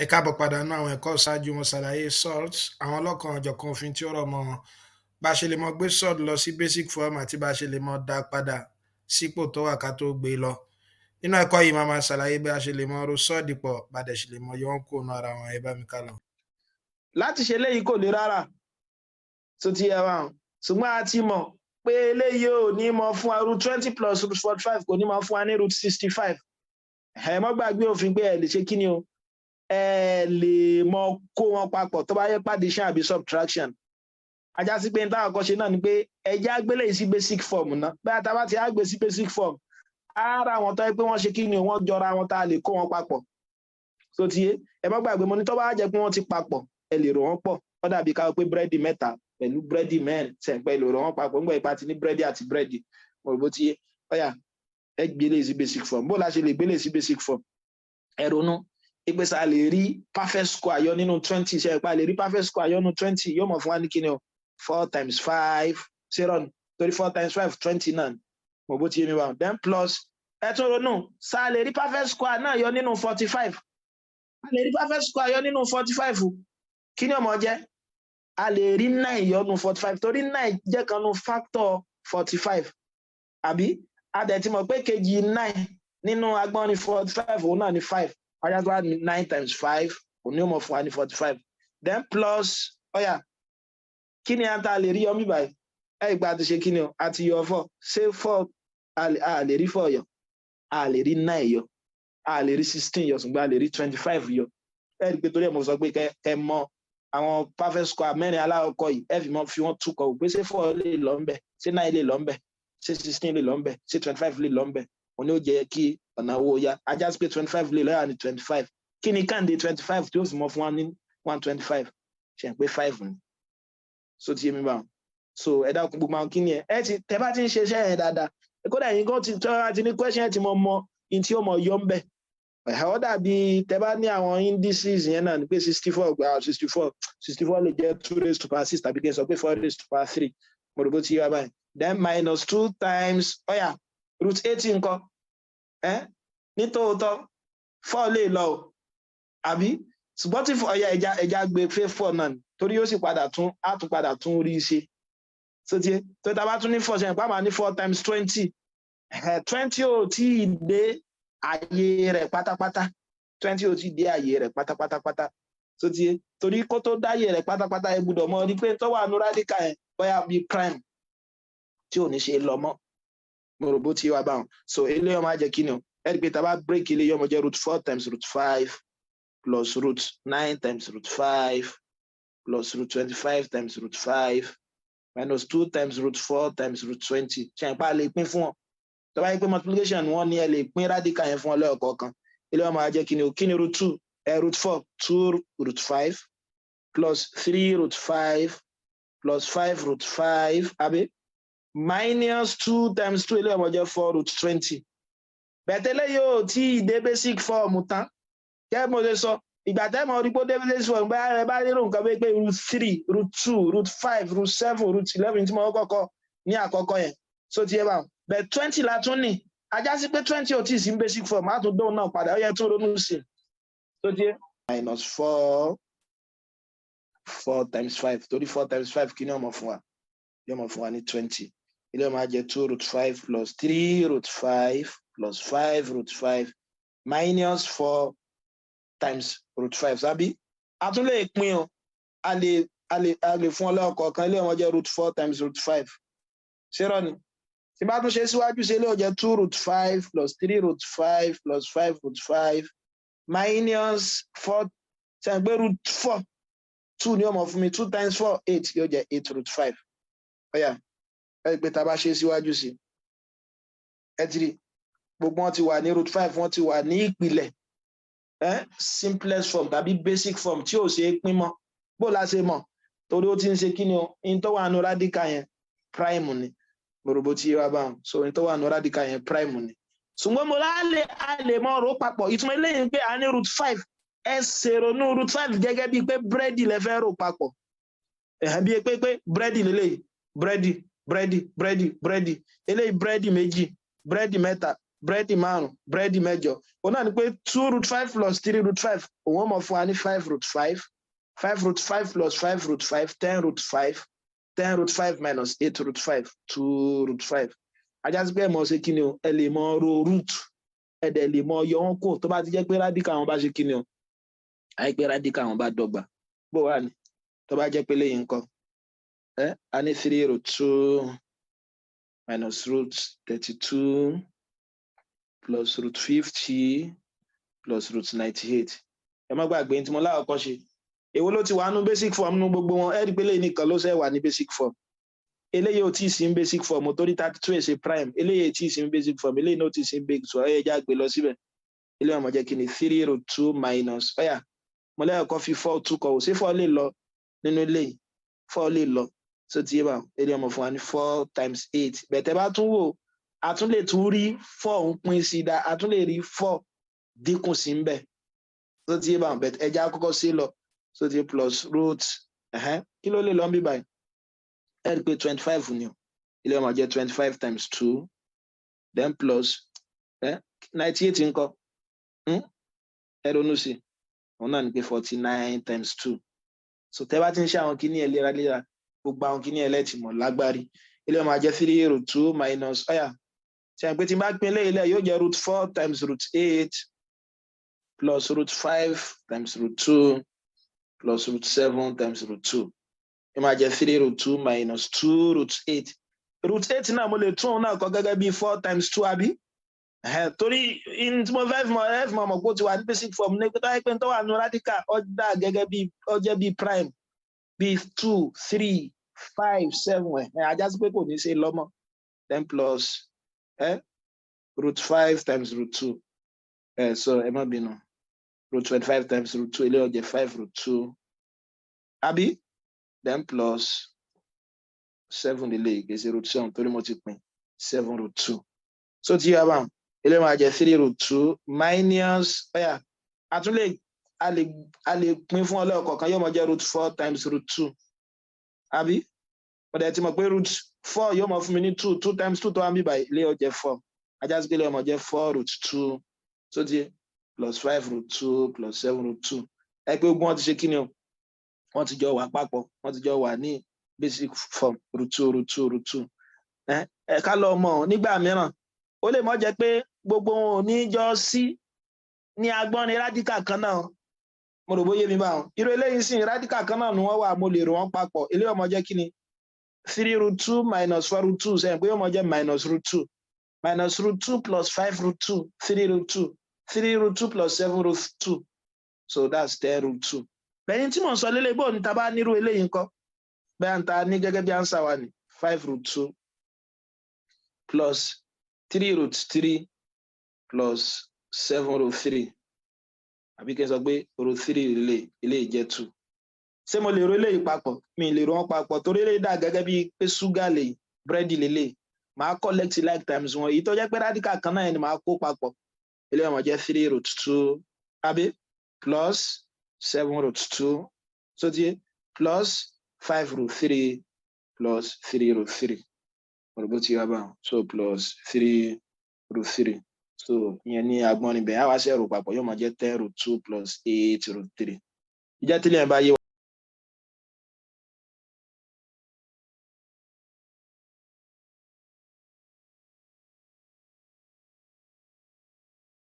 Ẹ káàbọ̀ padà. Nínú àwọn ẹ̀kọ́ ṣáájú, mo ṣàlàyé surd, àwọn ọlọ́kan-ò-jọ̀kan òfin tí ó rọ̀ mọ́ wọn, bá a ṣe lè mọ gbé surd lọ sí basic form àti bá a ṣe lè mọ dá padà sípò tó wà ká tó gbé e lọ. Nínú ẹ̀kọ́ yìí, máa máa ṣàlàyé bí a ṣe lè mọ ro surd pọ̀, bá a dẹ̀ ṣe lè mọ yọ wọ́n kúrò nínú ara wọn. Ẹ bá mi ká lọ. Láti ṣe eléyìí kò le rárá tó ti yẹ wa, ṣùgbọ́n a ti mọ̀ pé eléyìí ò ní mọ fún wa. Root 20 plus root 45 kò ní mọ fún wa ní root 65. Ẹ mọ́ gbàgbé òfin pé ẹ lè ṣe kí ni o, ẹ lè mọ kó wọn papọ̀ tó bá yẹ addition àbí subtraction. Á já sí pé n táwọn kan ṣe náà ni pé ẹ jẹ́ á gbélé yìí sí basic form náà. Bẹ́ẹ̀ tá a bá ti á gbé sí basic form, ara àwọn tó yẹ pé wọ́n ṣe kí ni o, wọ́n jọra wọn, tá a lè kó wọn papọ̀. Tó ti yé, ẹ má gbàgbé mo ní tó bá jẹ́ pé wọ́n ti papọ̀, ẹ lè rò wọ́n pọ̀. Ó dàbí ká pé búrẹ́dì mẹ́ta pẹ̀lú búrẹ́dì mẹ́rin sẹ̀ǹpẹ́, lè rò wọ́n papọ̀ nígbà ìpa ti ní búrẹ́dì àti búrẹ́dì. Mo rò bó ti yé. Ó yá, ẹ gbélé sí basic form. Bó la ṣe lè gbélé sí basic form? Ẹ ronú ìpèsè, a lè rí perfect square yọ nínú 20. Ṣe é pa lè rí perfect square yọ nínú 20? Yóò mọ̀ fún wa ní kíni o? Four times five. Ṣé rọ ni? Torí four times five, 20 náà. Mo bó ti yé mi wá. Then plus, ẹ tún ronú, ṣá lè rí perfect square náà yọ nínú 45? A lè rí perfect square yọ nínú 45. Kí ni ó máa jẹ́? A lè rí nine yọ nínú 45, torí nine jẹ́ kan nínú factor 45, àbí? A dẹ̀ ti mọ̀ pé kejì nine nínú agbọ́nrin 45, òun náà ní five. Á já tó wá ní nine times five, òun ní ó mọ̀ fún wa ní 45. Then plus, ó yá, kí ni a ta lè rí yọ mí báyìí? Ẹ ìgbà ti ṣe kí ni o, a ti yọ four. Ṣé four, a lè rí four yọ, a lè rí nine yọ, a lè rí 16 yọ, ṣùgbọ́n a lè rí 25 yọ. Ẹ rí i pé torí ẹ̀ mo sọ pé kẹ mọ àwọn perfect square mẹ́rin alákọ̀ọ́kọ́ yìí, ẹ fi mọ fi wọ́n túkọ̀ pé ṣé four lè lọ ń bẹ̀, ṣé nine lè lọ ń bẹ̀, ṣé 16 lè lọ ń bẹ̀, ṣé 25 lè lọ ń bẹ̀. Òun ni ó jẹ́ kí ọ̀nà owó ya. Á já sí pé 25 lè lọ́yà ní 25. Kí ni kàǹdé 25 tí ó fi mọ́ fún wa ní 125? Ṣe ń pé five ni? So ti yé mi báwọn. So ẹ dákun, gbogbo àwọn kíni ẹ ẹ ti tẹ bá ti ń ṣe iṣẹ́ yẹn dáadáa, kódà yín gan ti tọ́ ti ní question ẹ ti mọ mọ in tí ó mọ yọ ń bẹ̀. Ẹ̀ ọ́ dàbí tẹ bá ní àwọn indices yẹn náà ní pé 64 gba 64, 64 lè jẹ́ two raised to power six, tàbí kí n sọ pé four raised to power three. Mo rò bó ti yé wa báyìí. Then minus two times, ó yá, root 80 ńkọ́? Ẹ nítòótọ́ four lè lọ o, àbí? Ṣùgbọ́n tí ó yá, ẹja gbé fẹ́ four náà ni, torí yóò sì padà tún á tún padà tún rí i ṣe. So tiẹ̀ tó tá a bá tún ní four, ṣe nípa máa ní four times 20. 20 ò tí ì dé ààyè rẹ̀ pátápátá. 20 ò tí ì dé ààyè rẹ̀ pátápátápátá. So tiẹ̀ torí kó tó dáyè rẹ̀ pátápátá, ẹ gbọ́dọ̀ mọ̀ ní pé tó wà ní radical yẹn bóyá bíi prime tí ò ní ṣe lọ mọ́. Mo rò bó ti wá báwọn. So eléyìí máa jẹ́ kí ni o? Ẹ rí i pé tá a bá break eléyìí, ó máa jẹ́ root four times root five plus root nine times root five plus root 25 times root five minus two times root four times root 20. Ṣe ń pa lè pín fún wọn? Tó bá yẹ pé multiplication wọn ní, ẹ lè pín radical yẹn fún ọ lẹ́ọ̀kọ̀ọ̀kan. Eléyìí máa jẹ́ kí ni o? Kí ni root two, ẹ root four? Two root five plus three root five plus five root five, àbí? Minus two times two, eléyìí máa jẹ́ four root 20. Bẹ̀tẹ́lẹ̀ yóò tí ì dé basic form tán. Kẹ́ mo ṣe sọ, ìgbà tẹ́ mọ̀ rí pé ó dé basic form, bá ẹ bá rírun nǹkan bẹ́ẹ̀ pé root three, root two, root five, root seven, root 11 tí mo kọ́kọ́ ní àkọ́kọ́ yẹn. So ti yẹ bá bẹ̀, 20 la tún ní. Á já sí pé 20 ò tí ì sí basic form, á tún dóun náà padà. Ó yẹ tún ronú sí i. So ti yẹ minus four, four times five, torí four times five, kí ni ó mọ̀ fún wa? Yóò mọ̀ fún wa ní 20. Ilé ó máa jẹ́ two root five plus three root five plus five root five minus four times root five, sábí? A tún lè pín o, a lè fún ọlọ́kọ̀ọ̀kan. Ilé wọn jẹ́ root four times root five. Ṣé rọ ni? Tí bá tún ṣe síwájú sí, ilé ó jẹ́ two root five plus three root five plus five root five minus four. Ṣe pé root four, two ni ó mọ̀ fún mi? Two times four, eight. Yóò jẹ́ eight root five. Ó yá, ẹ rí i pé tá a bá ṣe síwájú sí, ẹ ti rí gbogbo wọn ti wà ní root five, wọn ti wà ní ìpìlẹ̀ simplest form tàbí basic form tí ò ṣe é pín mọ́. Bó la ṣe mọ̀? Torí ó ti ń ṣe kí ni o, in tó wà nù radical yẹn prime ni. Mo tí wá báwọn. So in tó wà nù radical yẹn prime ni, ṣùgbọ́n mo lè a lè mọ ọ̀rọ̀ papọ̀. Ìtumọ̀ eléyìí pé a ní root five, ẹ ṣèrònú root five gẹ́gẹ́ bíi pé búrẹ́dì lẹ fẹ́ rò papọ̀. Ẹ̀hẹ́n, bíi pé búrẹ́dì lélẹ́yìí, búrẹ́dì, búrẹ́dì, búrẹ́dì, búrẹ́dì eléyìí, búrẹ́dì méjì, búrẹ́dì mẹ́ta. Búrẹ́dì márùn, búrẹ́dì mẹ́jọ, òun náà ni pé two root five plus three root five, òun ó mọ̀ fún wa ní five root five. Five root five plus five root five, 10 root five. 10 root five minus eight root five, two root five. Á já sí pé ẹ mọ̀ ṣe kí ni o, ẹ lè mọ ro root, ẹ dẹ̀ lè mọ yọ wọn kó tó bá ti jẹ́ pé radical wọn bá ṣe kí ni o, àìpé radical wọn bá dọ́gba. Bó wà ní tó bá jẹ́ pé lẹ́yìn nǹkan ẹ a ní three root two minus root 32 plus root 50 plus root 98. Ẹ má gbàgbé tí mo lákọ̀ọ́kọ́ ṣe. Èwo ló ti wà nú basic form nú gbogbo wọn? Ẹ rí i pé eléyìí nìkan ló ṣe wà ní basic form. Eléyìí ò tí ì sí ní basic form torí 32 ẹ̀ ṣe prime. Eléyìí ò tí ì sí ní basic form, eléyìí náà ò tí ì sí ní basic form. Ẹ jẹ́ á gbé lọ síbẹ̀. Eléyìí ó máa jẹ́ kí ni? Three root two minus, ọ̀yà, mo lẹ́yìn fi four two kọ̀ ò sí, four lè lọ nínú eléyìí, four lè lọ. So ti yé bá, eléyìí ó máa fún wa ní four times eight. Bẹ̀tẹ̀ bá tún wò, a tún lè tún rí four ń pín sí dá, a tún lè rí four dínkù sí ń bẹ̀. So ti yé bá, bẹ̀tẹ̀ ẹ jẹ́ á kọ́kọ́ sí lọ. So ti yé, plus root, kí ló lè lọ bí báyìí? Ẹ rí i pé 25 ni o. Eléyìí ó máa jẹ́ 25 times two, then plus 98 ńkọ́? Ẹ ronú sí i, òun náà ní pé 49 times two. So tẹ́ bá ti ń ṣe àwọn kíní ẹ̀ léraléra, gbogbo àwọn kíní ẹ̀ lẹ́tì mọ̀ lágbárí. Eléyìí ó máa jẹ́ three root two minus, ọ̀yà, ṣe àpé tí n bá pín eléyìí lẹ̀, yóò jẹ́ root four times root eight plus root five times root two plus root seven times root two. Ó máa jẹ́ three root two minus two root eight. Root eight náà, mo lè tún òun náà kọ gẹ́gẹ́ bí four times two, àbí? Torí tí mo fẹ́ fi mọ̀, ẹ fi mọ̀ mọ̀ pé ó ti wà ní basic form ní pé tó wáyé pé tó wà ní radical, ó dà gẹ́gẹ́ bí, ó jẹ́ bí prime, bí two, three, five, seven. Ẹ̀ á já sí pé kò ní ṣe lọ́mọ. Then plus root five times root two, so ẹ má bínú, root 25 times root two, eléyìí ó jẹ́ five root two, àbí? Then plus seven lélẹ́yìí, kì í ṣe root seven torí mo ti pín, seven root two. So ti yá báwọn, eléyìí máa jẹ́ three root two minus, ọ̀yà, a tún lè a lè pín fún ọlọ́ọ̀kọ̀ọ̀kan, yóò máa jẹ́ root four times root two, àbí? Mo dẹ̀ ti mọ̀ pé root four yóò máa fún mi ní two. Two times two tó wà ń bí báyìí, eléyìí ó jẹ́ four. Á já sí pé eléyìí ó máa jẹ́ four root two, so ti plus five root two plus seven root two. Ẹ pé ogun wọn ti ṣe kí ni o, wọ́n ti jọ wà papọ̀, wọ́n ti jọ wà ní basic form, root two, root two, root two. Ẹ ká lọ mọ̀, nígbà mìíràn ó lè mọ̀ jẹ́ pé gbogbo wọn ò ní jọ sí ní agbọ́nrin radical kan náà. Mo rò bóyá mi bá wọn. Irú eléyìí sìn, radical kan náà ni wọ́n wà, mo lè rò wọ́n papọ̀. Eléyìí ó máa jẹ́ kí ni? Three root two minus four root two, sẹ́yìn pé yóò máa jẹ́ minus root two. Minus root two plus five root two, three root two. Three root two plus seven root two, so that's 10 root two. Bẹ́ẹ̀ni tí mò ń sọ lélẹ̀, bóun ní ta bá nírú eléyìí ńkọ́? Bẹ́ẹ̀ ń ta ní gẹ́gẹ́ bí answer wa ní five root two plus three root three plus seven root three, àbí kí n sọ pé root three lè eléyìí jẹ́ two. Ṣé mo lè ro eléyìí papọ̀? Mi lè ro wọn papọ̀ torí eléyìí dà gẹ́gẹ́ bí pé ṣúgà lè, búrẹ́dì lélẹ̀. Màá collect like times wọn. Èyí tó jẹ́ pé radical kan náà ni màá kó papọ̀. Eléyìí ó máa jẹ́ three root two, àbí? Plus seven root two, so ti plus five root three plus three root three. Ọ̀rọ̀ bó ti wá báwọn, so plus three root three. So ìyẹn ní agbọ́n níbẹ̀, á wá ṣe ẹ̀rù papọ̀, yóò máa jẹ́ 10 root two plus eight root three. Ìjẹ́ tí lẹ́yìn bá yé.